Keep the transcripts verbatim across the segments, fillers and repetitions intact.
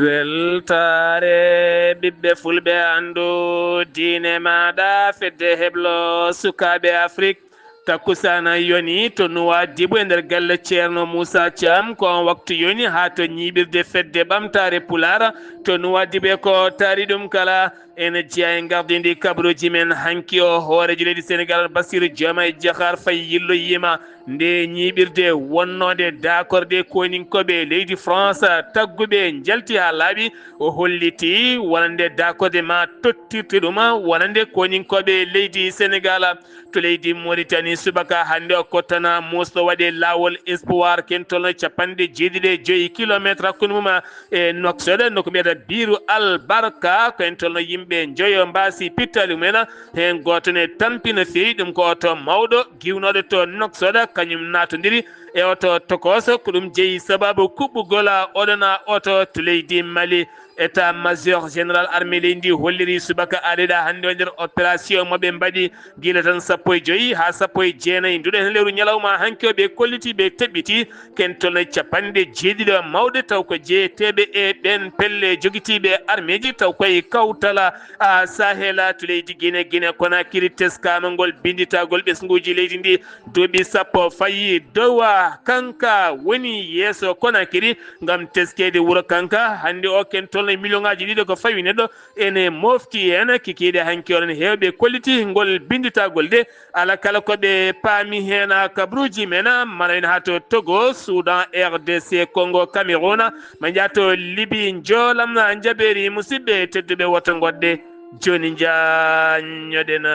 Weltaare ɓiɓɓe fulɓe, anndu diine maaɗa, fedde heblo sukaaɓe Afrik. Takkusana yoni to Nuwaadibu e nder galle Ceerno Muusa Caam, ko on waktu yoni haa to ñiiɓirde fedde ɓamtaare Pulaar to Nuwaadibu e ko taari ɗum kala. Ene jeyaa e gardindi kabaruuji men hanki o, hooreejo leydi Senegaal Bassirou Diomaye Diakhar Faye yilloyiima nde ñiiɓirde wonnoonde daakorde kooninkooɓe leydi France tagguɓe njalti haa laaɓi. O holliti wonande daakorde ma tottirte ɗum wonande kooninkooɓe leydi Senegaal. To leydi Mauritanie, subaka hannde o kottana muusɗo waɗe laawol Espoir, ken tolno capanɗe jeeɗiɗi e joyi kilometre hakkunde mum e Nouakchott, nokku mbiyata Biru Al Barka, ko en tolno yimɓe njoyo mbaasi pittaali mumen. Heen gooto ne tampi no feewi, ɗum ko oto mawɗo giwnooɗo to Nouakchott, kañum naatondiri e oto tokooso. Ko ɗum jeyi sababu kuɓɓugol oɗon oto to leydi Mali. État major général armée leydi ndi holliri subaka aɗeɗa hannde o nder opération mo ɓe mbaɗi gila tan sappo e joyi haa sappo e jeenayi nduɗo heen lewru ñalawma hanki o. Ɓe kolliti, ɓe teɓɓiti ken tolno capanɗe jeeɗiɗo mawɗe taw ko jeeteeɓe e ɓeen pelle jogitiiɓe armeeji taw koye kawtala a Sahela to leydi Guinée. Guinée Conakry teskaama ngol binnditagol ɓesnguuji leydi ndi duuɓi sappo fayi dowa. Kanka woni yeeso Conakry ngam teskeede wuro Kanka. Hannde o ken tolno million ŋaaji ɗiɗo ko fawi neɗɗo ene mofti heen. Kikiiɗe hanki oɗon heewɓe kolliti ngol binnditagol de. Ala kala ko ɓe paami heen, kabaruuji men mana en haa to Togo, Soudan, R D C Congo, Cameroun, ma njaato Libi. Njoolam na njabeeri musidɓe tedduɓe, woto ngoɗɗe jooni njaanñoɗen.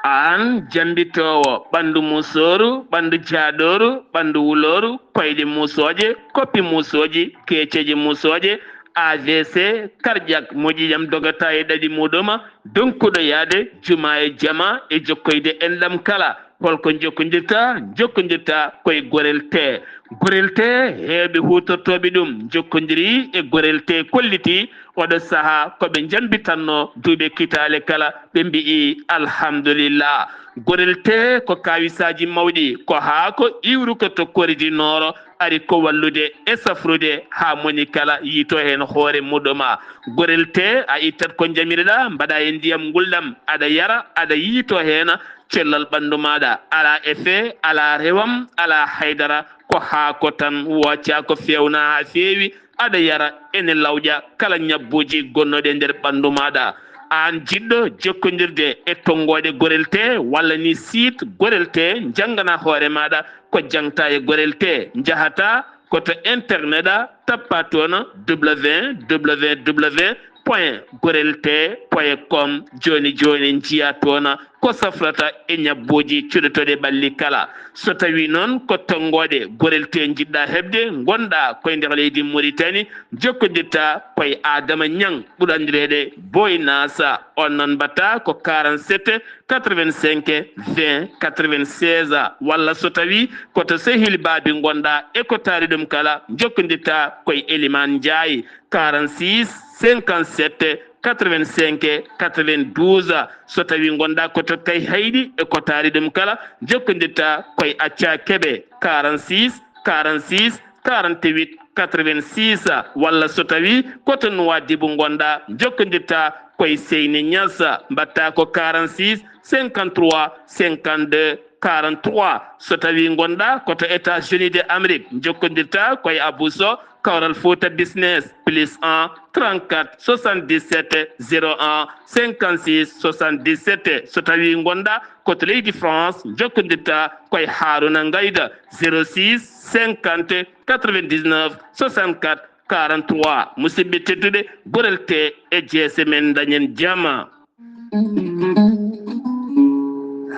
Aan jambitoowo ɓanndu musooru, ɓanndu jaaɗooru, ɓanndu wulooru, koyɗe musooje, koppi musooji, keeceeje musooje, A V C, cardiaque, moƴƴi jam dogata e ɗaɗi muɗuma, donkuɗo yaade juma e jama e jokkoyde enɗam kala. Holko jokkondirta? Jokkondirta koye Gorel Tee. Gorel Tee, heewɓe huutortooɓe ɗum jokkondiri e Gorel Tee, kolliti oɗo sahaa ko ɓe njambitanno duuɓe kitaale kala, ɓe mbi'i alhamdulillah. Gorel Tee ko kawisaaji mawɗi, ko haako iwruko to Kori du Nord, ari ko wallude e safrude haa moni kala yiito heen hoore muɗuma. Gorel Tee, a ittat ko njamirɗa, mbaɗa e ndiyam ngulɗam, aɗa yara, aɗa yiito heen cellal ɓanndu maaɗa. Alaa effet, alaa rewam, alaa haydara, ko haako tan, wooca ko feewna haa feewi, aɗa yara, ene lawƴa kala ñabbuuji gonnooɗi e nder ɓanndu maaɗa. Aan jiɗɗo jokkondirde e tonngooɗe Gorel Tee walla ni site Gorel Tee, njanngana hoore maaɗa ko jaŋta e Gorel Tee, njahata ko to internet a, tappa toon www point gorel tee point com. Jooni jooni njiya toon ko safrata e ñabbuuji cuɗotooɗi ɓalli kala. So tawii noon ko tonngooɗe Gorel Tee njiɗɗa heɓde, ngonɗa koye nder leydi Mauritanie, jokkondirta koye Adama Ñaŋ, ɓurɗo anndireede Boy Nasa. On noon mbaɗta ko quarante-sept quatre-vingt-cinq vingt quatre-vingt-seize, walla so tawii ko to Sehil Baabi ngonɗa e ko taari ɗum kala, jokkondirta koye Eliman Njaay, quarante-six cinquante-sept quatre-vingt-cinq quatre-vingt-douze. So tawii ngonɗa ko to Kayhayɗi e ko taari ɗum kala, jokkondirta koye Acca Kebe, quarante-six quarante-six quarante-huit quatre-vingt-six, walla so tawii ko to Nuwaadibu ngonɗa, jokkondirta koye Seyni Ñas, mbaɗta ko quarante-six cinquante-trois cinquante-deux quarante-trois. So tawii ngonɗa ko to États-Unis de Amérique, jokkondirta koye Abou Sow, Kawral Fouta Business, plus un trente-quatre soixante-dix-sept zéro un cinquante-six soixante-dix-sept. So tawii ngonɗa ko to leydi France, jokkondirta koye Haruna Ngayda, zéro six cinquante quatre-vingt-dix-neuf soixante-quatre quarante-trois. Musidɓe tedduɓe, Gorel Tee e jeese men, dañen jama.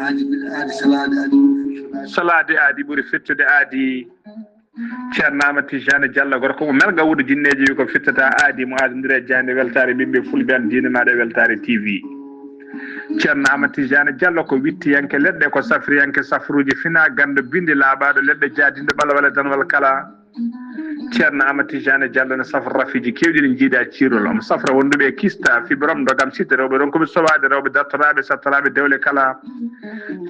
Aadi ɓuri aadi salaade aadi ɓuri fettude. Salaade aadi ɓuri fettude aadi. Ceerno Amadou Tijani Diallo, gorko mo Melga Wuudo Jinneeji, wi ko fittata aadi mo aadondiri e jaaynde weltaare ɓiɓɓe fulɓe, an diine maaɗa e weltaare T V. Ceerno Amadou Tidiane Diallo ko wittiyanke leɗɗe, ko safriyanke safruuji fina, ganndo binndi laaɓaaɗo leɗɗe, jaadinɗo ɓalwale danwal kala. Ceerno Amadou Tidiane Diallo ne safra rafiiji keewɗi, ɗi njiidaa ciirol. Omo safra wonduɓe e kista, fibrome, ndogam, sitte, rewɓe ronkuɓe sowaade, rewɓe dartoraaɓe, sattoraaɓe dewle kala.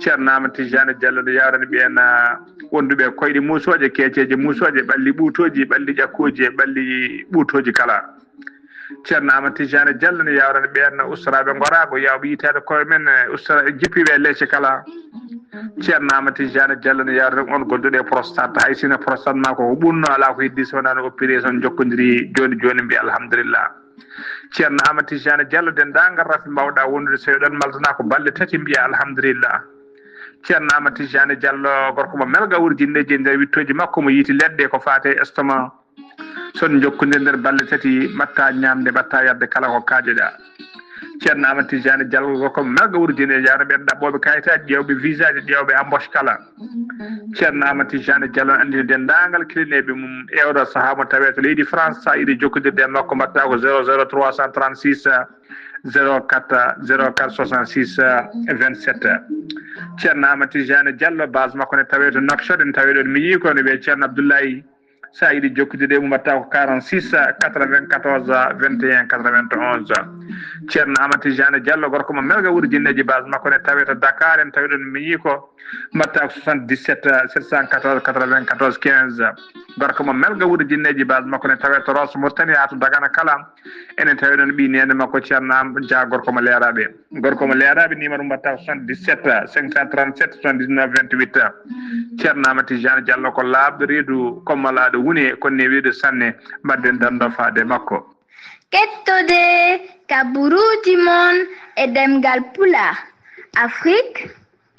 Ceerno Amadou Tidiane Diallo ne yawrani ɓeen, ah, wonduɓe e koyɗe muusooje, keeceeje muusooje, ɓalli ɓuutooji, ɓalli ƴakkooji e ɓalli ɓuutooji kala. Ceerno Amadou Tidiane Diallo ne yawrani ɓeen ustoraaɓe ngoraago, yawɓe yitaade koye men, eh, ustora-, jippiiɓe e leece kala. Ceerno Amadou Tidiane Diallo ne yawrani on gonduɗo e prostate. Hay sinno prostate ma ko, ko ɓunno, alaa ko heddi so wonaa no opération jokkondiri jooni jooni, mbiya alhamdulillah. Ceerno Amadou Tidiane Diallo, denndaangal rafi mbawɗa wondude, so eɗon maltana ko balɗe tati, mbiya alhamdulillah. Ceerno Amadou Tidiane Diallo, gorko mo melga wurjinneeji e nder wittooji makko, mo yiiti leɗɗe ko faate e estomac. So on njokkondir nder balɗe tati, mbaɗta ñaamde, mbaɗta yarde kala ko kaajoɗa. Ceerno Amadou Tidiane Diallo, gorko mo melga wurjinneeji, yawna ɓeen ɗaɓɓooɓe kayitaaji, ƴeewɓe visaaji, ƴeewɓe embauche kala. Ceerno Amadou Tidiane Diallo anndini denndaangal kilineeɓe mum e oɗo sahaa mo tawee to leydi France, sa yiɗi jokkondirde e makko, mbaɗta ko zéro zéro trois cent trente-six, zéro quatre, zéro quatre soixante-six, vingt-sept. Ceerno Amadou Tidiane Diallo, base makko ne tawee to Nouakchott, ene tawee ɗoon mi yii ko ne wiyee Ceerno Abdoulaye. Sa yiɗi jokkondirde e mum, mbaɗta ko quarante-six, quatre-vingt-quatorze, vingt et un, quatre-vingt-onze. Ceerno Amadou Tidiane Diallo, gorko mo melga wurjinneeji, base makko ne tawee to Dakar, ene tawee ɗoon mi yii ko, mbaɗta ko soixante-dix-sept, sept cent quatorze, quatre-vingt-quatorze, quinze. Gorko mo melga wurjinneeji, base makko ne tawee to Rosso Mauritanie haa to Dagana kala. Enen tawi ɗoon ɓii neene makko Ceerno Am Dia, gorko mo Leeraaɓe. Gorko mo Leeraaɓe, numéro mbaɗta ko soixante-dix-sept, cinq cent trente-sept, soixante-dix-neuf, vingt-huit. Ceerno Amadou Tidiane Diallo ko laaɓɗo reedu, kommalaaɗo wune, kono ne weeɗi sanne. Mbaɗden danndo faade makko. Kettode kaburuuji mon e ɗemngal Pulaar, Afrique,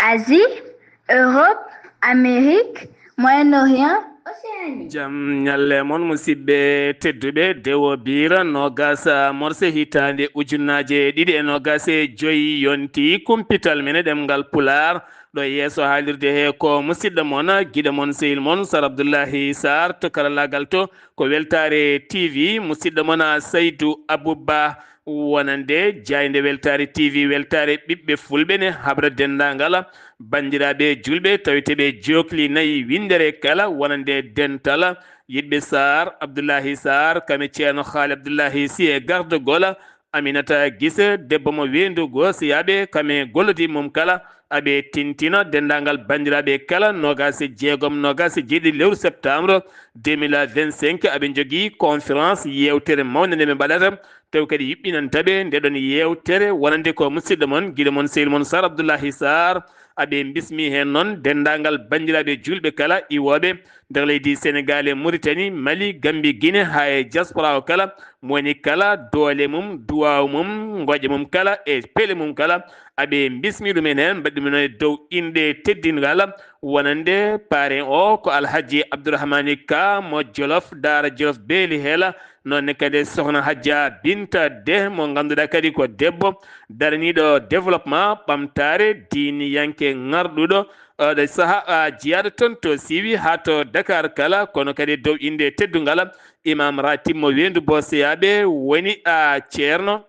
Asie, Europe, Amérique, Moyen-Orient, Océanie. Jam ñalle mon, musidɓe tedduɓe. Dewo Biira, noogas morse hitaande ujunnaaje ɗiɗi e noogas e joy yonti kumpital men e ɗemngal Pulaar. Ɗo yeeso haalirde he ko musidɗo mon, giɗo mon, sehil mon, Sar Abdullahi Sarr to karallaagal to. Ko Weltaare T V, musidɗo mon, Saydu Abuba, wonande jaaynde Weltaare T V, weltaare ɓiɓɓe fulɓe ne, haɓra denndaangal banndiraaɓe juulɓe, taweteeɓe jookli nayi winndere kala, wonande dental yiɗɓe Sarr, Abdullahi Sarr, kam e Ceerno Haali Abdullahi Siyee gardagol, Aminata Gise, debbo mo Weendu Goosiyaaɓe, kam e gollodiiɓe mum kala, aɓe tintina denndaangal banndiraaɓe kala, noogas e jeegom, noogas e jeeɗiɗi lewru septembre deux mille vingt-cinq, aɓe njogii conférence, yeewtere mawnde nde ɓe mbaɗata, tawi kadi yuɓɓinanta ɓe nde ɗon yeewtere, wonande ko musidɗo mon, giɗo mon, sehil mon, Sar Abdullahi Sarr. Aɓe mbismi heen noon denndaangal banndiraaɓe juulɓe kala, iwooɓe nder leydi Senegaal e Muritani, Mali, Gambi, Gine, haa e diaspora o kala, mo woni kala doole mum, duwaaw mum, ngoƴa mum kala e peele mum kala, aɓe mbismi ɗum en heen, mbaɗi ɗum e dow innde teddingal, wonande parrain o ko Alhaji Abdourahmani Ka mo Jolof, Daara Jolof Beeli Heela, noon ne kadi Sohna Hajja Binta Deh mo ngannduɗaa kadi ko debbo daraniiɗo développement, ɓamtaare, diiniyanke ŋarɗuɗo, oɗo saha, a, jiyaaɗo toon to Siwi haa to Dakar kala, kono kadi dow innde teddungal Imam Ratib mo Weendu Booseyaaɓe woni, a, Ceerno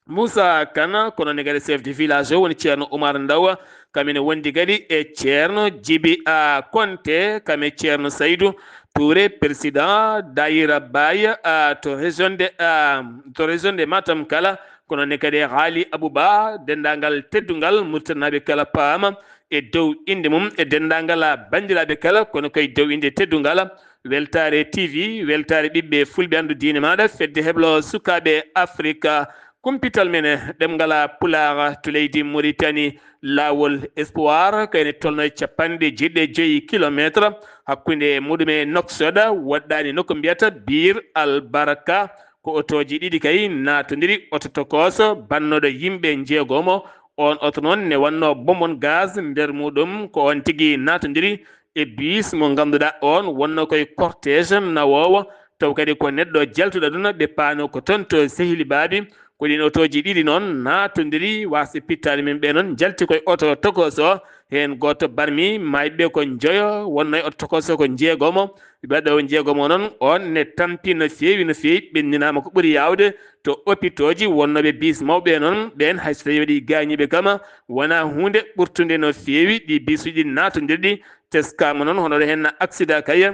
Moussa Kane, kono ne kadi chef de village o woni Ceerno Oumar Ndaw, kam ene wondi kadi e Ceerno Jibi, a, Konte, kam e Ceerno Saydu Touré, président Daïra Baye, a, to région de, a, to région de Matam kala, kono ne kadi Haali Abouba, denndaangal teddungal Murtanaaɓe kala paama e dow innde mum, e denndaangal banndiraaɓe kala, kono koye dow innde teddungal Weltaare T V, weltaare ɓiɓɓe fulɓe anndu diine maaɗa, fedde heblo sukaaɓe Afrika, kumpital men e ɗemngal Pulaar to leydi Muritani, laawol Espoir, ko ene tolno e capanɗe jeeɗiɗi e joyi kilometre hakkunde muɗum e Nouakchott, woɗɗaani nokku mbiyata Biir Albarka. Ko otooji ɗiɗi kay naatondiri, oto tokooso bannooɗo yimɓe njeegomo, oon oto noon ne wannoo bonbon gaz nder muɗum, ko oon tigi naatondiri e bus mo ngannduɗaa oon wonnoo koye cortège nawoowo, taw kadi ko neɗɗo jaltuɗo ɗum, ɓe paanoo ko toon to Sehili Baabi, Ko ɗin otooji ɗiɗi noon naatondiri, waasde pittaali men ɓe noon njalti koye oto tokooso. Heen gooto barmi, maayɓe ko njoyo, wonnoo e oto tokooso ko njeegomo. Ɓiɓɓe o njeegomo noon, oon ne tampi no feewi, no feewi, ɓenninaama ko ɓuri yaawde to opitooji. Wonnooɓe biis mawɓe noon, ɓeen hay so tawii waɗii gaañiiɓe kama, wonaa huunde ɓurtunde no feewi. Ɗi biisuuji ɗi naatondirɗi teskaama noon, hono ɗo heen accident kay.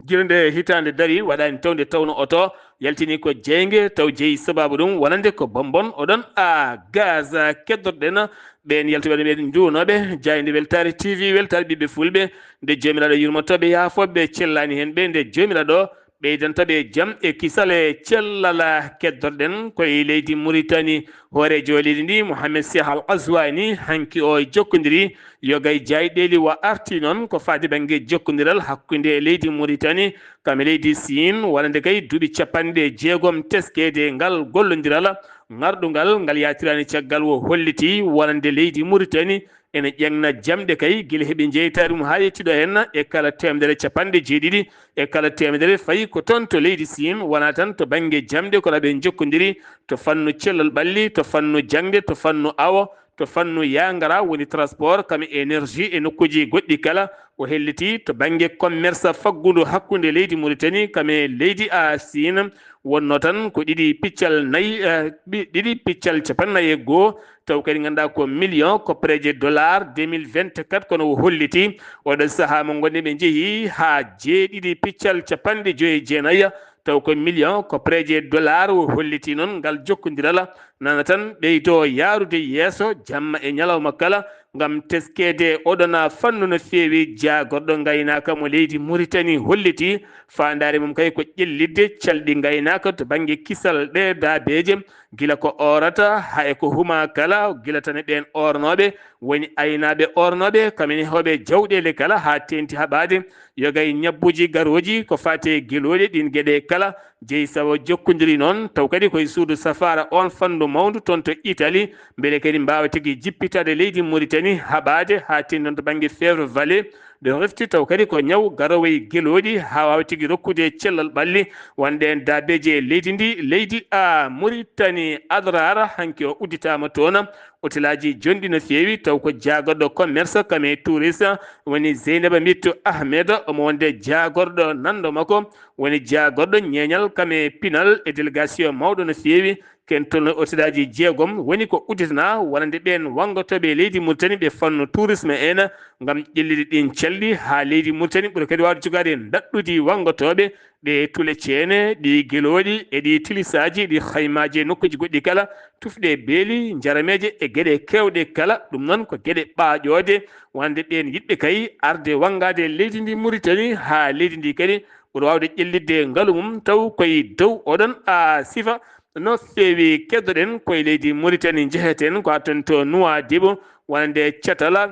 Gila nde hitaande dari waɗaani taw nde tawno oto yaltini ko jeynge, taw jeyi sabaabu ɗum wonande ko bonbon oɗon a gaz. Keddorɗen ɓeen yaltuɓe ɓeen nduwonooɓe jaaynde weltaare T V, weltaare ɓiɓɓe fulɓe, nde Joomiraaɗo yurmotooɓe yaafooɓe cellaani heen ɓe, nde Joomiraaɗo ɓeydanta ɓe jam e kisal e cellal. Keddorɗen koye leydi Muritani, hooreejo leydi ndi, Mohamed Seh Al Aswani, hanki o jokkondiri yoga e jaayɗeeli wa arti noon ko faati bannge jokkondiral hakkunde leydi Muritani kam e leydi Siin, wonande kay duuɓi capanɗe jeegom teskeede ngal gollondiral. Ŋarɗungal ngal yaatiraani caggal, o holliti wonande leydi Muritani ene ƴeeŋna jamɗe kay, gila heɓi jeytaari mum haa yettiɗo heen e kala teemedere capanɗe jeeɗiɗi, e kala teemedere fayi ko toon to leydi Siin, wonaa tan to bannge jamɗe, kono ɓe njokkondiri to fannu cellal ɓalli, to fannu jaŋde, to fannu awo, to fannu yaangara, woni transport, kam e énergie e nokkuuji goɗɗi kala. O helliti to bannge commerce faggundu hakkunde leydi Muritani kam e leydi a Siin, wonnoo tan ko ɗiɗi piccal nayi, eh, ɓi-, ɗiɗi piccal cappannayi e goo, taw kadi ngannduɗaa ko million ko prêt dollar deux mille vingt-quatre, kono o holliti oɗo sahaa mo ngonɗen ɓe njehi haa jeeɗiɗi piccal cappanɗe joyi e jeenayi, taw ko million ko prêt dollar. O holliti noon ngal jokkondiral nana tan ɓeydo yaarude yeeso jamma e ñalawma kala, ngam teskeede oɗona fannu no feewi. Jaagorɗo ngaynaaka mo leydi Muritani holliti faandaare mum kay ko ƴellitde calɗi ngaynaaka to bannge kisal ɗe daabeeje, gila ko oorata haa e ko huma kala, gila tan e ɓeen oornooɓe, woni aynaaɓe oornooɓe, kam e nehooɓe jawɗeele kala, haa teeŋti haɓaade yoga e ñabbuuji garooji, ko faati e gelooɗi, ɗiin geɗe kala. Jeyi sawo jokkondiri noon, taw kadi koye suudu safaara oon fannu mawndu toon to Itali, mbele kadi mbaawa tigi jippitaade leydi Muritani, haɓaade haa teeŋti noon to bannge Fièvre Vallée, ɗo refti taw kadi ko ñaw garoowo e gelooɗi, haa waawa tigi rokkude cellal ɓalli wonde en daabeeje e leydi ndi, leydi a Muritani. Adraara hanki o udditaama toon, otelaaji jonɗi no feewi, taw ko jaagorɗo commerce kam e touriste, woni Zeynaba Mittu Ahmed, omo wonde jaagorɗo nanndo makko, woni jaagorɗo ñeeñal kam e pinal e délégation mawɗo no feewi, ken tolno otelaaji jeegom, woni ko udditana wonande ɓeen wanngotooɓe e leydi Muritani ɓe fannu tourisme en, ngam ƴellitde ɗiin calɗi haa leydi Muritani ɓura kadi waawde jogaade ndaɗɗudi wanngotooɓe, ɗe tule ceene, ɗi gelooɗi e ɗi tilisaaji, ɗi haymaaji e nokkuuji goɗɗi kala, tufɗe beeli, njarameeje e geɗe keewɗe kala. Ɗum noon ko geɗe ɓaaƴoode, wonande ɓeen yiɗɓe kay arde wanngaade leydi ndi Muritani, haa leydi ndi kadi ɓura waawde ƴellitde ngalu mum, taw koye dow oɗon a sifa no feewi. Keddoɗen koye leydi Muritani, njeheten ko haa toon to Nuwaadibu, wonande catala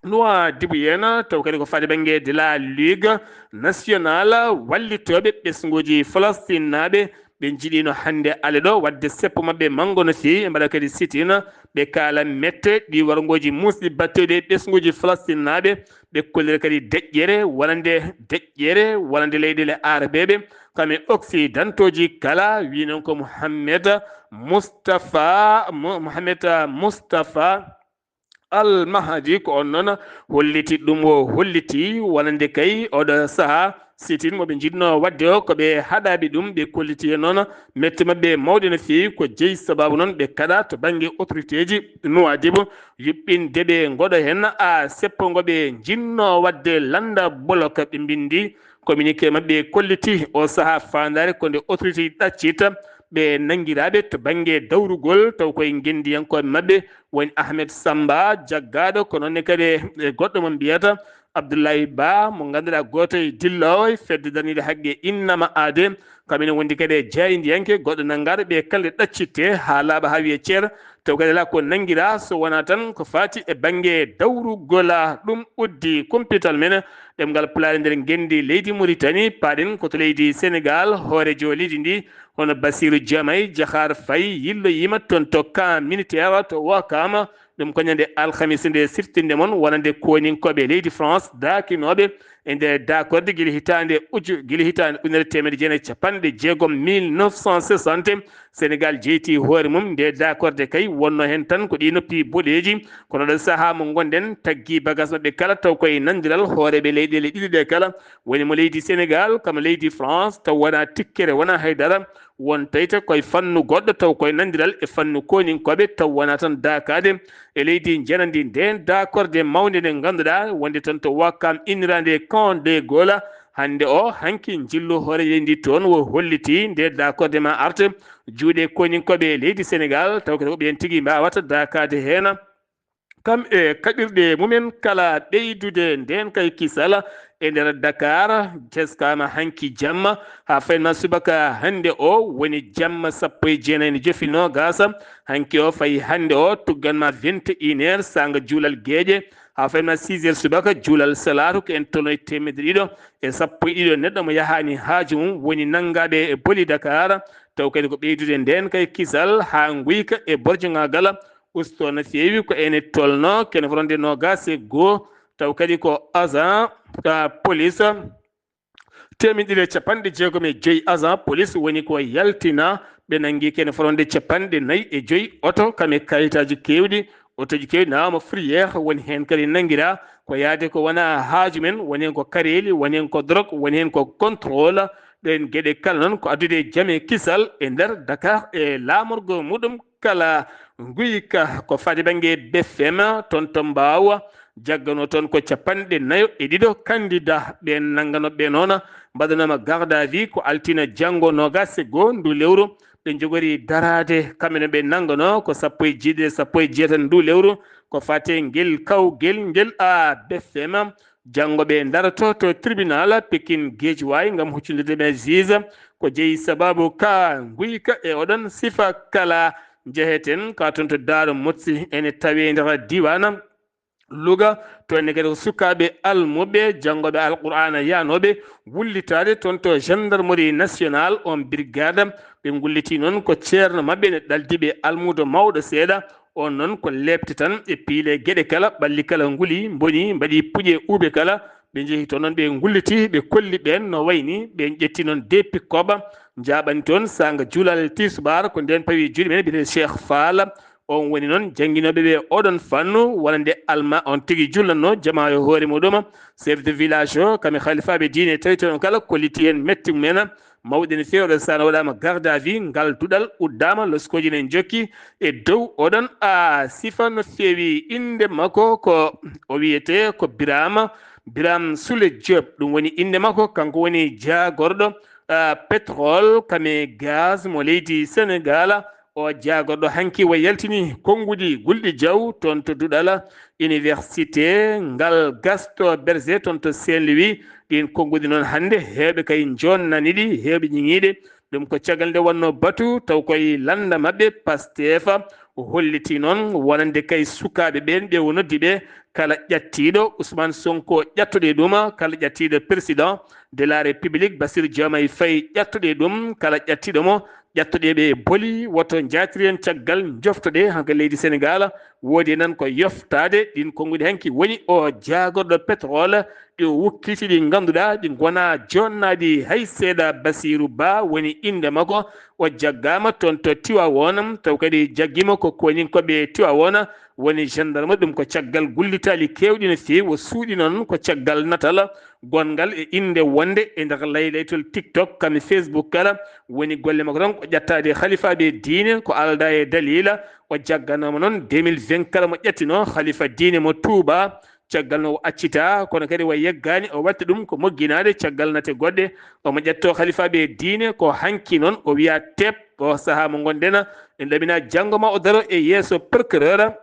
Nuwaadibu yeena, taw kadi ko faade bannge de la Ligue Nationale, wallitooɓe ɓesnguuji Falastinnaaɓe, ɓe njiɗiino hannde ale ɗo waɗde seppo maɓɓe manngo no feewi, ɓe mbaɗa kadi sit-in, ɓe kaala mette ɗi warngooji muusɗi batteeɗi e ɓesnguuji Falastinnaaɓe, ɓe kollira kadi deƴƴere wonande, deƴƴere wonande leyɗeele aarabeeɓe, kam e occidentooji kala, wii noon ko Mohamed Mustafa, Mo-, Mohamed Mustafa Al Mahdi, ko oon noon holliti ɗum, o holliti wonande kay oɗo sahaa sit-in mo ɓe njiɗnoo waɗde o, ko ɓe haɗaaɓe ɗum, ɓe kolliti heen noon mette maɓɓe mawɗe no feewi, ko jeyi sabaabu noon ɓe kaɗa to bannge autorité ji Nuwaadibu yuɓɓinde ɓe ngoɗo heen a seppo ngo ɓe njiɗnoo waɗde lannda bolok. Ɓe mbinndi communiqué maɓɓe, kolliti o sahaa faandaare ko nde autorité ji ɗaccita ɓe nanngiraaɓe to bannge dawrugol, taw koye ngenndiyankooɓe maɓɓe woni Ahmed Samba, jaggaaɗo, ko noon ne kadi e goɗɗo mo mbiyata Abdoulaye Ba, mo ngannduɗaa gooto e dilloowo e fedde darniiɗo haqqe Innama Aade, kam ene wondi kadi e jaayndiyanke goɗɗo nanngaaɗo ɓe kala nde ɗaccitte haa laaɓa haa wiye ceer, taw kadi alaa ko nanngiraa so wonaa tan ko faati e bannge dawrugol. Ɗum uddi kumpital men ɗemngal Pulaar e nder ngenndi leydi Muritani, paaɗen ko to leydi Senegaal, hooreejo leydi ndi, Hono Bassirou Diomaye Diakhar Faye yilloyiima toon to camp militaire to Ouakam. Ɗum ko ñande alhamis nde siftirde mon wonande koninkooɓe leydi France daakinooɓe e nder dakorde gila hitaande uju, gila hitaande ujunere teemedde jeenayi e capanɗe jeegom, mille neuf cent soixante. Sénégal jeyti hoore mum. Nde dakorde kay wonno heen tan ko ɗi noppi boɗeeji, kono ɗo sahaa mo ngonɗen taggi bagas maɓɓe kala taw koye nanndiral hooreeɓe leyɗeele ɗiɗi ɗe kala, woni mo leydi Sénégal, kamo leydi France, taw wonaa tikkere, wonaa haydara, won tawata koye fannu goɗɗo, taw koye nanndiral e fannu koninkooɓe, taw wonaa tan daakaade e leydi njanandi ndeen daakorde mawnde nde ngannduɗaa wonde toon to Ouakam inniraande Camp de Gaulle. Hannde o, hanki njillu hoore leydi ndi toon wo holliti nde daakorde ma arta juuɗe koninkooɓe leydi Sénégal, taw ko ɓeen tigi mbaawata daakaade heen. Kam e kaɓirɗe mumen kala ɓeydude ndeen kay kisal e nder Dakar, teskaama hanki jamma haa faynma subaka hannde o, woni jamma sappo e jeenayi ne jofi noogaas. Hanki o fayi hannde o, tugganma vingt et une heures saanga juulal geeƴe, haa faynma six heures subaka juulal salaatu, ko en tolno e teemedde ɗiɗo e sappo e ɗiɗo neɗɗo mo yahaani haaju mum woni nanngaaɓe e boli Dakar. Taw kadi ko ɓeydude ndeen kay kisal haa nguyka e borjogaagal usto no feewi, ko ene tolno kene fotde noogaas e goo. Taw kadi ko agent, ah, police teemedde ɗiɗi e capanɗe jeegom e joyi agent police woni ko yaltina. Ɓe nanngi kene fotde capanɗe nayi e joyi oto, kam e kayitaaji keewɗi, otooji keewɗi nawaama fourrière, woni heen kadi nanngiraa ko yaade ko wonaa haaju mum, woni heen ko kareeli, woni heen ko drogue, woni heen ko contrôle. Ɗeen geɗe kala noon ko addude jam e kisal e nder Dakar e laamorgo muɗum kala nguyka. Ko faade bannge B F M toon to Mbaaw, jagganoo toon ko capanɗe nayo e ɗiɗo candidat ɓeen nannganooɓe ɓe noon mbaɗanaama garde à vue ko altine janngo noogaas e goo ndu lewru. Ɓe njogori daraade kamɓe no ɓe nannganoo ko sappo e jeeɗiɗi e sappo e jeetati ndu lewru ko fate ngel kawgel ngel a B F M. Janngo ɓe ndaroto to tribunal Pekin Guédiawaye ngam huccondirde ɓe juge ko jeyi sababu ka nguyka e oɗon sifa kala. Njeheten ka toon to Daaro Motsi, ene tawe nder diiwaan Louga. To ene kadi ko sukaaɓe almuɓɓe janngooɓe Alqur'aana yahnooɓe wullitaade toon to gendarmerie nationale on brigade. Ɓe ngulliti noon ko ceerno maɓɓe ne ɗaldi ɓe almuudo mawɗo seeɗa. On noon ko leepte tan e piile geɗe kala, ɓalli kala nguli, mboni, mbaɗi puƴe uube kala. Ɓe njehi toon noon, ɓe ngulliti, ɓe kolli ɓeen no wayni, ɓe ƴetti noon de pikkoba, njaaɓani toon saanga juulal tisubaar, ko ndeen pawi juuɗe men, biyetee Cheikh Fall. On woni noon jannginooɓe ɓe oɗon fannu, wonande alma on tigi julnatnoo jamaa e hoore muɗum. Chef de village o, kam e halifaaɓe diine tawi toon kala kolliti heen metti mumen. Mawɗi no feewi, oɗo sahaa waɗaama garde à vue, ngal duɗal uddaama, loskooji ne njokki e dow oɗon a sifa no feewi. Innde makko ko, o wiyetee ko Birama, Birame Soulé Diop, ɗum woni innde makko, kanko woni jaagorɗo, ah, pétrole kam e gaz mo leydi Sénégal. O jaagorɗo hanki o yaltini konnguɗi Gulɗi Jaw toon to duɗal université ngal Gaston Berger toon to Saint-Louis. Ɗiin konnguɗi noon hannde heewɓe kay njonnani ɗi, heewɓe ñiŋiiɗe. Ɗum ko caggal nde wonnoo batu taw koye lannda maɓɓe Pastef. O holliti noon wonande kay sukaaɓe ɓeen ɓe o noddi ɓe, kala ƴattiiɗo Ousmane Sonko ƴattoɗe ɗum, kala ƴattiiɗo président de la République Bassirou Diomaye Faye ƴattoɗe ɗum, kala ƴattiiɗo mo ƴattoɗe ɓe boli, woto njaatir heen caggal, njoftoɗe. Hanka leydi Sénégal woodi nan ko yoftaade. Ɗiin konnguɗi hanki woni o jaagorɗo pétrole ɗi o wukkiti, ɗi ngannduɗaa ɗi ngonaa jonnaaɗi hay seeɗa. Basiiru Ba woni innde makko. O jaggaama toon to Tiwaawoon, taw kadi jaggiima ko koninkooɓe Tiwaawoon, woni gendarme. Ɗum ko caggal gullitaali keewɗi no feewi. O suuɗi noon ko caggal natal gonngal e innde wonde e nder laylaytol TikTok kam e Facebook kala. Woni golle makko tan ko ƴattaade halifaaɓe diine ko aldaa e daliila. O jagganooma noon deux mille vingt kala mo ƴettino halifa diine mo Touba. Caggal no o accita, kono kadi o yeggaani, o waɗta ɗum ko mogginaade caggal nate goɗɗe. Omo ƴetto halifaaɓe diine ko hanki noon, o wiya teep, o sahaa mo ngonɗen, en ɗaminaa janngo ma o daro e yeeso procureur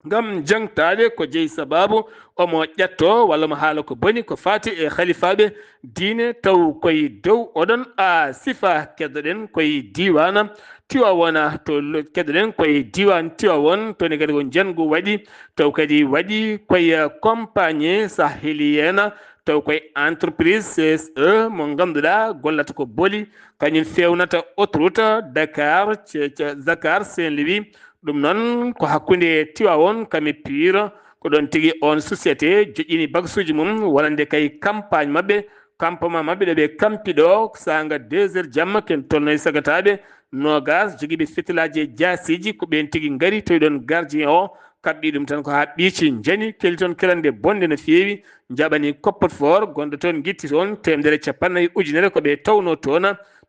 ngam jaŋtaade ko jeyi sabaabu omo ƴetto walla mo haala ko boni ko faati e halifaaɓe diine, taw koye dow oɗon a sifa. Keddoɗen koye diiwaan Tiwaawoon, to lo-, keddoɗen koye diiwaan Tiwaawoon, toon kadi ko njanngu waɗi, taw kadi waɗi koye compagnie sahélienne, taw koye entreprise C S E mo ngannduɗaa gollata ko boli, kañum fewnata autoroute Dakar, ce-, ce-, Dakar Saint-Louis. Ɗum noon ko hakkunde Tiwawon kam e Pire, ko ɗoon tigi on société joƴƴini bagsuuji mum, wonande kay campagne maɓɓe, campement maɓɓe ɗo ɓe kampi ɗo, saanga deux heures jamma, ken tolno e sagataaɓe noogas jogiiɓe fitilaaji e jaasiiji, ko ɓeen tigi ngari, tawi ɗoon gardien o kaɓɓi ɗum tan ko haa ɓiici njani, keli toon kelande bonde no feewi, njaɓani coffre-fort gonɗo toon, ngitti toon teemedere e capanɗe nayi ujunere ko ɓe tawno toon,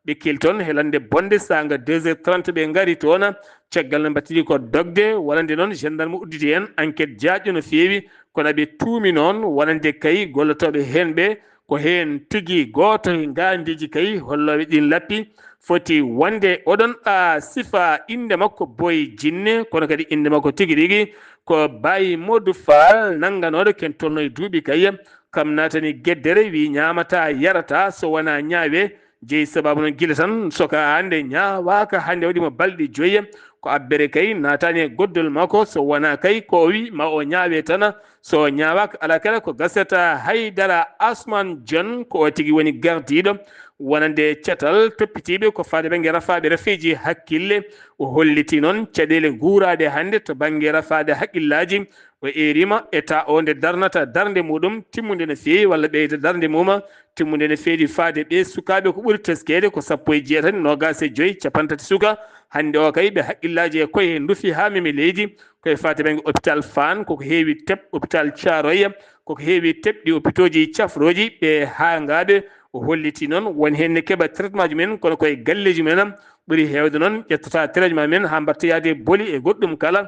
ɓe keli toon helande bonde, saanga deux heures trente ɓe ngari toon, caggal no mbattidi ko dogde, wonande noon gendarme udditi heen enquête jaajɗo no feewi, kono ɓe tuumi noon wonande kay gollotooɓe heen ɓe, ko heen tigi gooto e ngaandiiji kay hollooɓe ɗiin lappi foti wonde. Oɗon a sifa innde makko Boy Jinne, kono kadi innde makko tigi rigi ko Baye Modou Fall, nannganooɗo ken tolno e duuɓi kay. Kam naatani geddere, wi ñaamata yarata so wonaa ñaawe, jeyi sababu noon gila tan soka hannde ñaawaaka, hannde waɗi mo balɗe joyi. Ko abbere kay naatani e goddol makko, so wonaa kay ko o wi ma o ñaawe tan, so o ñaawaaka alaa kala ko gasata. Haydara Asman Jon ko o tigi woni gardiiɗo wonande catal toppitiiɓe ko faade bannge rafaaɓe rafeeji hakkille. O holliti noon caɗeele guuraaɗe hannde to bannge rafaade haqqillaaji. O eerima état o nde darnata darnde muɗum timmunde no feewi walla ɓeyda darnde muma timmunde no feewi faade ɓe sukaaɓe ko ɓuri teskeede ko sappo e jeetati, noogaas e joyi, capanɗe tati suka. Hannde o kay ɓe haqqillaaji e koye ndufi haa memi leydi. Koye faade bannge hôpital Fann koko heewi teɓ, hôpital Thiaroye koko heewi teɓɗi, hôpitauji cafrooji ɓe haangaaɓe. O holliti noon won heen ne keɓa traitement ji men kono koye galleeji men ɓuri heewde noon ƴettata traitement men haa mbatta yaade boli e goɗɗum kala.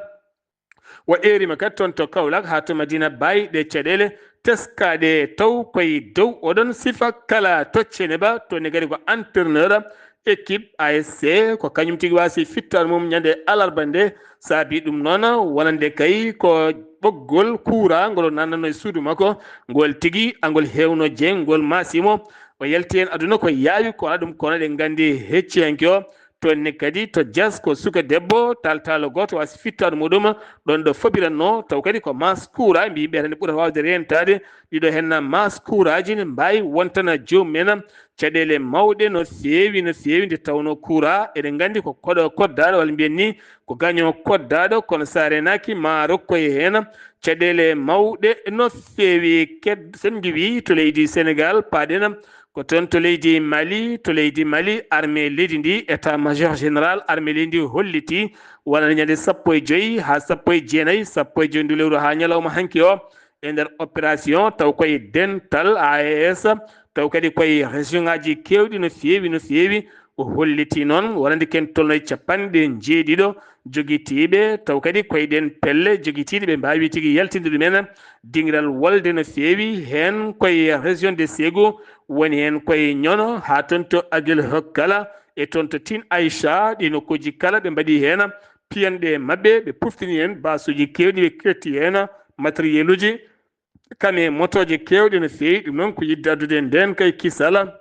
O eerima kadi toon to Kaolack haa to Madina Baye ɗe caɗeele teskaaɗe taw koye dow oɗon sifa kala toccene ba toon ne kadi ko entraîneur équipe A S C ko kañum tigi waasi fittaandu mum ñande alarba nde. Saabi ɗum noon wonande kay ko ɓoggol kuuraa ngol o nannanno e suudu makko ngol tigi angol heewno jeeng ngol maasimo. O yalti heen aduna ko yaawi ko alaa ɗum kono ɗe nganndi hecciyanke o. Toon ne kadi to Diass ko suka debbo taltaalo gooto waasi fittaandu muɗum ɗoon ɗo fobiranno taw kadi ko maas kuuraa mbi yimɓe tan ɓurata waawde reentaade ɗiɗo henna maas kuuraaji ne mbaawi wontana joomum en caɗeele mawɗe no feewi no feewi nde tawnoo kuuraa eɗen nganndi ko koɗo koddaaɗo walla mbiyen ni ko gaño koddaaɗo kono so a reenaaki ma rokkoye heen caɗeele mawɗe no feewi. Ked sen ngiwi to leydi Sénégal paaɗen ko toon to leydi Mali, to leydi Mali armée leydi ndi état major général armée leydi ndi holliti wonande ñande sappo e joyi haa sappo e jeenayi, sappo e joyi ndu lewru haa ñalawma hanki o e nder opération taw koye dental A E S taw kadi koye région ngaji keewɗi no feewi no feewi. O holliti noon wonande ken tolno e capanɗe njeeɗiɗo jogitiiɓe taw kadi koye ɗeen pelle jogitiiɗe ɓe mbaawi tigi yaltinde ɗumen dingiral wolde no feewi heen koye région de Ségou woni heen koye Nioro haa toon to Aguelhok kala e toon to Tine Aïcha ɗi nokkuuji kala ɓe mbaɗi heen piyanɗe maɓɓe ɓe puftini heen basuuji keewɗi ɓe ketti heen matériel uji kame motooje keewɗe no feewi. Ɗum noon ko yiɗde addude ndeen kay kisal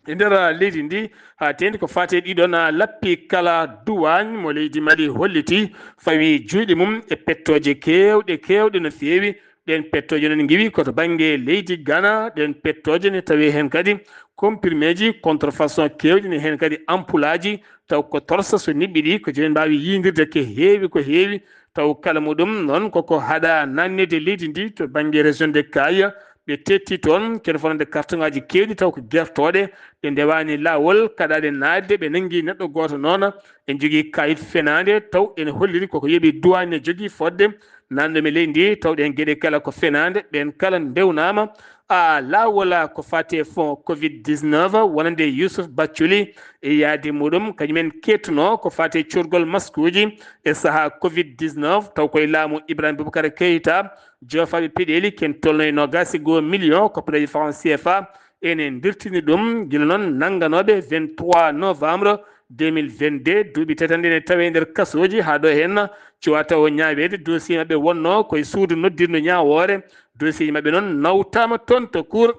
e nder leydi ndi haa teeŋti ko faati e ɗiɗon lappi kala duwaañ mo leydi Mali holliti fawi juuɗe mum e pettooje keewɗe keewɗe no feewi. Ɗeen pettooje noon ngiwi ko to bannge leydi Ghana ɗeen pettooje ne tawi heen kadi comprimeeji contrefaçon keewɗi ne heen kadi ampulaaji taw ko torsa so niɓɓi ɗi ko jooni mbaawi yiindirde ko heewi ko heewi. Taw kala muɗum noon koko haɗa nannede leydi ndi to bannge région de Kaya ɓe tetti toon kene fonande kartoŋaaji keewɗi taw ko gertooɗe ɗe ndewaani laawol kaɗaaɗe naatde ɓe nanngi neɗɗo gooto noon en jogii kayit fenaande taw ene holliri koko yoɓi duwaañ ne jogii fodde nanɗo mi leydi ndi taw ɗeen geɗe kala ko fenaande ɓeen kala ndewnaama a laawol ko faati e fond covid dix-neuf wonande Youssouf Bathily e yaadi muɗum kañumen keettuno ko faati e corgol maskuuji e sahaa covid dix-neuf taw koye laamu Ibrahima Boubacar Keita joofaaɓe peɗeeli ken tolno e noogaas e goo million koppanɗeeji franc C F A ene ndirtini ɗum gila noon nannganooɓe vingt-trois novembre deux mille vingt-deux duuɓi tati hannde ne tawi e nder kasooji haa ɗo heen cuwata o ñaaweede dossier maɓɓe wonno koye suudu noddirno ñaawoore dossier maɓɓe noon nawtaama toon to cour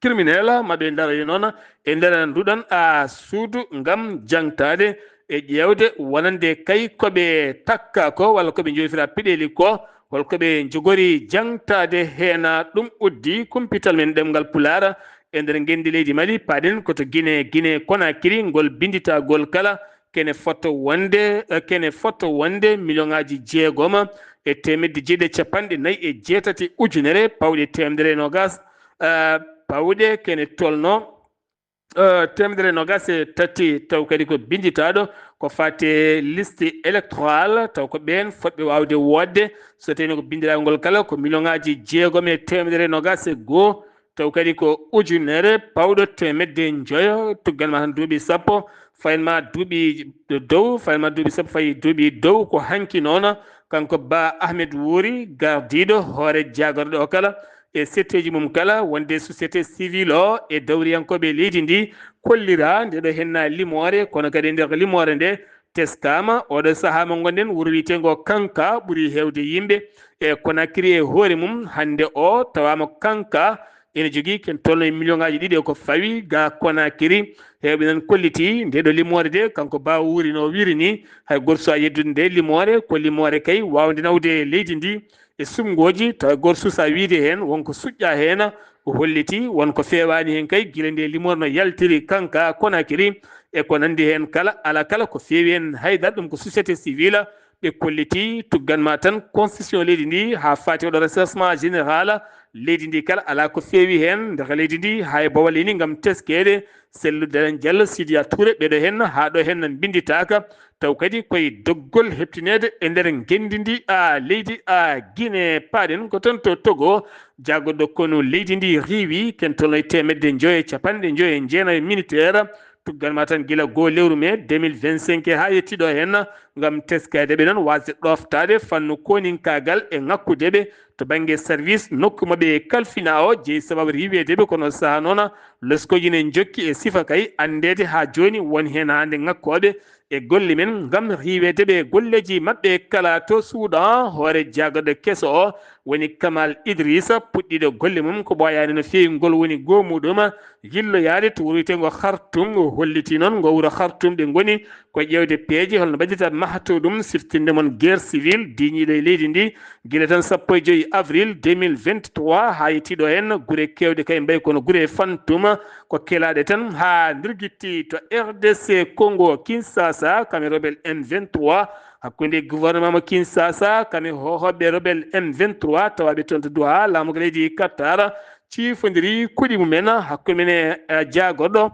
criminel maɓɓe ndaroyo noon e nder nduɗon a suudu ngam jangtaade e ƴeewde wonande kay koɓe takka ko walla koɓe joofira peɗeeli ko Holko ɓe njogori jangtaade heena ɗum uddi kumpital men ɗemngal Pulaar e nder ngenndi leydi Mali? Paaɗen ko to Gine, Gine Konakiri, ngol binnditagol kala kene foto wonde, eh, kene foto wonde miliyoŋaaji jeegoma e teemedde jeeɗiɗi e capanɗe nayi e jeetati ujunere pawɗe teemedere e noogas, eh, pawɗe kene tolno, eh, teemedere e noogas e tati, taw kadi ko binnditaaɗo ko faate liste électorale, taw ko ɓeen fotɓe waawde woodde, so tawii ko binndiraaɗo ngol kala ko miliyoŋaaji jeegom e teemedere e noogas e goo, taw kadi ko ujunere pawɗo teemedde njoyo, tuggan ma tan duuɓi sappo, fayin ma duuɓi dow, fayin ma duuɓi sappo fayi duuɓi dow, ko hanki noon kanko Ba Ahmed Wuri, gardiiɗo hoore jaagorɗo o kala e setteeji mum kala, wonde société civile o e dawriyankooɓe leydi ndi kollira nde ɗo henna limoore, kono kadi e nder limoore nde teskaama oɗo sahaa mo ngonɗen, wuro wiyeteengo Kanka ɓuri heewde yimɓe e Konakiri e hoore mum. Hannde o tawaama Kanka ene jogii ken tolno e miliyoŋaaji ɗiɗi e ko fawi ga Konakiri. Heewɓe nan kolliti nde ɗo limoore de, kanko Ba Wuri no wiri ni, hay gooto suusaa yeddude nde limoore, ko limoore kay waawde nawde leydi ndi e suɓngooji, tawa gooto suusaa wiyde heen wonko suƴƴaa heen. O holliti wonko feewaani heen kay gila nde limoore no yaltiri Kanka Konakiri e ko nanndi heen kala. Alaa kala ko feewi heen haydara, ɗum ko société civile. Ɓe kolliti tuggan ma tan constitution leydi ndi haa faati oɗo recensement général leydi ndi kala, alaa ko feewi heen. Ndeke leydi ndi hay bowal ini ngam teskeede. Sellu Dalein Diallo, Sidiya Touré, ɓeɗo heen haa ɗo heen mbinnditaaka. Taw kadi koye doggol heɓtineede e nder ngenndi ndi, a leydi, a Gine. Paaɗen ko toon to Togo, jaagorɗo konu leydi ndi riiwi ken tolno e teemedde njoyo e capanɗe njoyo e jeenayo militaire. Tuggan ma tan gila goo lewru mee deux mille vingt-cinq haa yetti ɗo heen, ngam teskaade ɓe noon waasde ɗooftaade fannu kooninkaagal e ŋakkude ɓe to bannge service nokku maɓɓe e kalfina o jeyi sababu riiweede ɓe. Kono sahaa noon loskooji ne njokki e sifa kay anndeede haa jooni, won heen hannde ŋakkooɓe e golle men ngam riiweede ɓe e golleeji maɓɓe kala. To Suudan, hoore jaagorɗo keso o woni Kamal Idrissa, puɗɗiiɗo golle mum ko ɓooyaani no feewi, ngol woni goo muɗum yilloyaade to wuro wiyeteengo Khartoum. O holliti noon ngo wuro Khartoum ɓe ngoni ko ƴeewde peeje holno mbaɗirta mahto ɗum, siftinde mon guerre civile diiñiiɗo e leydi ndi. Gila tan sappo e joyi avril deux mille vingt-trois haa yettii ɗo heen, gure keewɗe kay mbayi kono gure fantuma ko kelaaɗe tan haa ndirgitti to R D C Congo Kinshasa, kam e rebelle M vingt-trois, hakkunde gouvernement mo Kinshasa kam e hoohooɓe rebelle M vingt-trois tawaaɓe toon to Doha, laamu ko leydi Qatar ciifondiri kuɗi mumen. Hakkunde men e, e jaagorɗo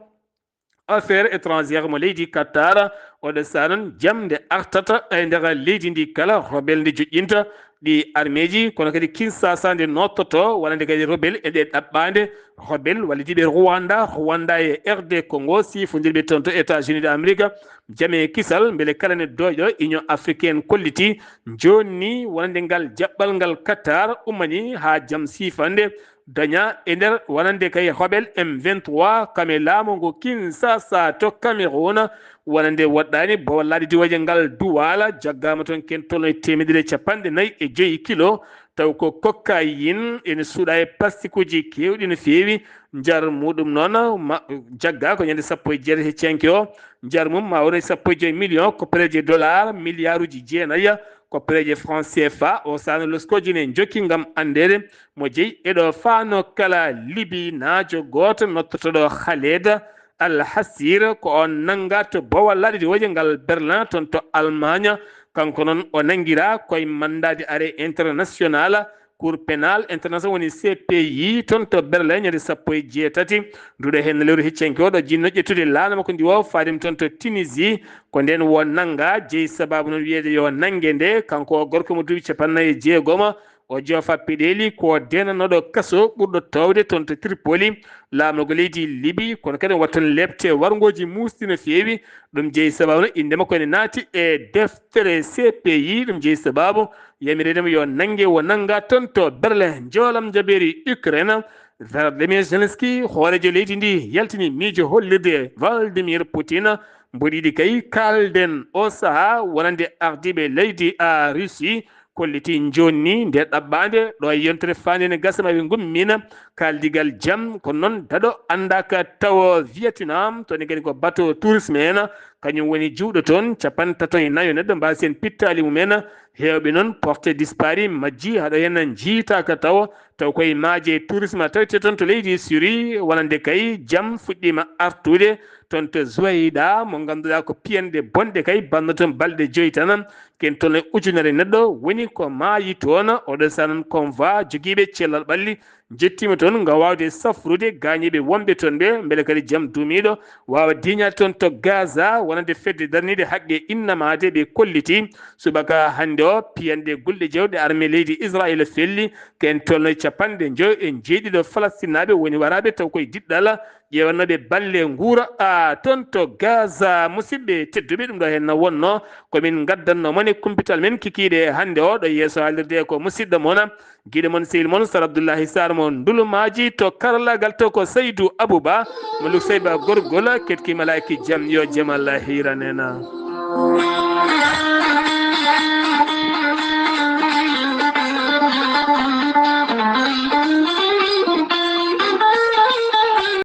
affaire étrangère mo leydi Qatar, oɗo sahaa noon jam nde artata e nder leydi ndi kala, rebelle nde joƴƴinta ɗi armeeji, kono kadi Kinshasa nde nottoto wonande kadi rebelle e ɗe ɗaɓɓaande rebelle walla jiɓe Rwanda, Rwanda e R D Congo, siifondirɓe toon to États-Unis de Amérique, jam e kisal, mbele kala ne dooƴo. Union africaine kolliti jooni wonande ngal jaɓɓal ngal Qatar ummani haa jam siifande daña e nder wonande kay rebelle M vingt-trois kam e laamu ngu Kinshasa to Cameroun, wonande woɗɗaani bowal laaɗe diwooje ngal Douala, jaggaama toon ken tolno e teemedere e capanɗe nayi e joyi kilo, taw ko cocaïne ene suuɗa e pastikuuji keewɗi no feewi. Njar muɗum noon ma, jagga ko ñande sappo e jeetati e canke o, njar mum ma wona e sappo e joyi million, ko pereje dollar, miliyaaruuji jeenayi, ko pereje franc C F A. O sahaa no loskooji ne njokki ngam anndeede mo jeyi e ɗo faano kala Libi naajo gooto nottotoɗo Khaled Al Hasir, ko on nannga to bowal laaɗe diwooje ngal Berlin toon to Allemagne. Kanko noon o nanngira koye mandat d'arrêt international, Cour pénale internationale woni C P I toon to Berlin ñande sappo e jeetati nduɗo heen lewru heccanke o ɗo jinno ƴettude laana makko ndi o faade mi toon to Tunisie. Ko ndeen wo nannga jeyi sababu noon wiyeede yo nannge nde kanko o gorko mo duuɓi capanɗe nayi e jeegoma. O joofa peɗeeli ko deenanoɗo kaso ɓurɗo toowde toon to Tripoli. Laamorgo leydi Libi, kono kadi o waɗi toon leepte warngooji muusɗi no feewi. Ɗum jeyi sababu no innde makko ene naati e deftere C P I. Ɗum jeyi sababu yamireede mo yo nannge, wo nannga toon to Berlin. Njoolam jabeeri Ukraine, Volodymyr Zelensky, hooreejo leydi ndi, yaltini miijo hollirde Vladimir Putin mboɗo yiɗi kay kaalden o sahaa wonande ardiiɓe leydi a Russie. Kolliti jooni ni nde ɗaɓɓaande ɗo e yontere faande ne gasa ma ɓe ngummina kaaldigal jam. Kono noon daɗo anndaaka tawo Vietnam, to ne kadi ko bateau tourisme en, kañum woni juuɗo toon, capanɗe tato e nayo neɗɗo mbaasi heen pittaali mumen. Heewɓe noon porté disparu majji, haɗo heen njiitaaka tawa, taw koye maaje tourisme tawte toon to leydi Syrie, wonande kay jam fuɗɗiima artude toon to Zuwayda, mo ngannduɗaa ko piyannde bonde kay, banno toon balɗe joyi tan, ken toon e ujunere neɗɗo woni ko maayi toon. Oɗo sanan convoi jogiiɓe cellal ɓalli njettiima toon ngam waawde safrude gaañiiɓe wonɓe toon ɓe, mbele kadi jam duumiiɗo waawa diiñaade toon to Gaza, wonande fedde darniinde haqqe innamaade ɓe kolliti subaka hannde o, piyande gulɗe jawɗe armée leydi Israel felli, ken tolno capanɗe njoyo e jeeɗiɗo Falastinaaɓe woni waraaɓe taw koye diɗɗal ƴeewannooɓe balle nguura a toon to Gaza. Musidɓe tedduɓe, ɗum ɗo heen wonno ko min ngaddanno mon e kumpital men kikiiɗe hannde o ɗo yeeso haalirde ko musidɗo mon, giɗo mon, sehil mon, Sar Abdoullahi Sar mo Ndulumaaji, to karallagal to ko Seydou Abouba mo Lukseyba Gorgol, ketki malaaki jam, yo jam Allah hiranena.